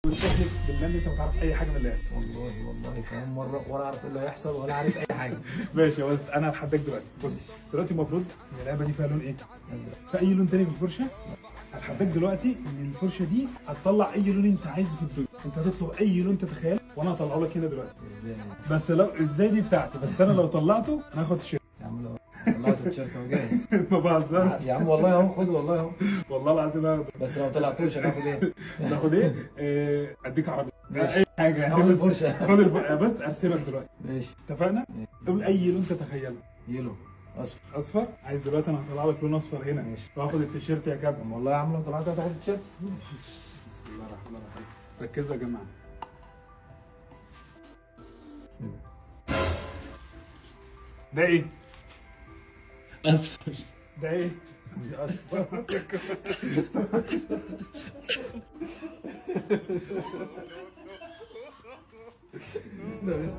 وتحلف بالله ان انت ما تعرف اي حاجة من اللي هيحصل. والله والله كمان مرة ولا اعرف ايه اللي هيحصل ولا عارف اي حاجة. ماشي، بس انا هتحداك دلوقتي. بص دلوقتي المفروض ان اللعبة دي فيها لون ايه؟ ازرق. في اي لون تاني في الفرشة؟ هتحداك دلوقتي ان الفرشة دي هتطلع اي لون انت عايزه في الدنيا، انت هتطلب اي لون تتخيله وانا هطلعه لك هنا دلوقتي. ازاي؟ بس لو ازاي دي بتاعتي، بس انا لو طلعته انا هاخد التيشيرت. يا عم لو طلعت التيشيرت اهو جاهز. ما بهزرش. يا عم والله اهو، خد والله اهو. والله العظيم هاخده. بس لو طلعتوش هناخد ايه؟ ناخد ايه؟ اديك عربية. ماشي. اي حاجة. هاخد الفرشة. خد الفرشة بس ارسمك دلوقتي. ماشي. اتفقنا؟ قول اي لون تتخيله. yellow. اصفر. اصفر؟ عايز دلوقتي انا هطلع لك لون اصفر هنا. ماشي. واخد التيشيرت يا كابتن. والله يا عم لو طلعت هتاخد التيشيرت. بسم الله الرحمن الرحيم. ركزوا يا جماعة. ده ايه؟ اصفر. ده ايه؟ اصفر. ده بس.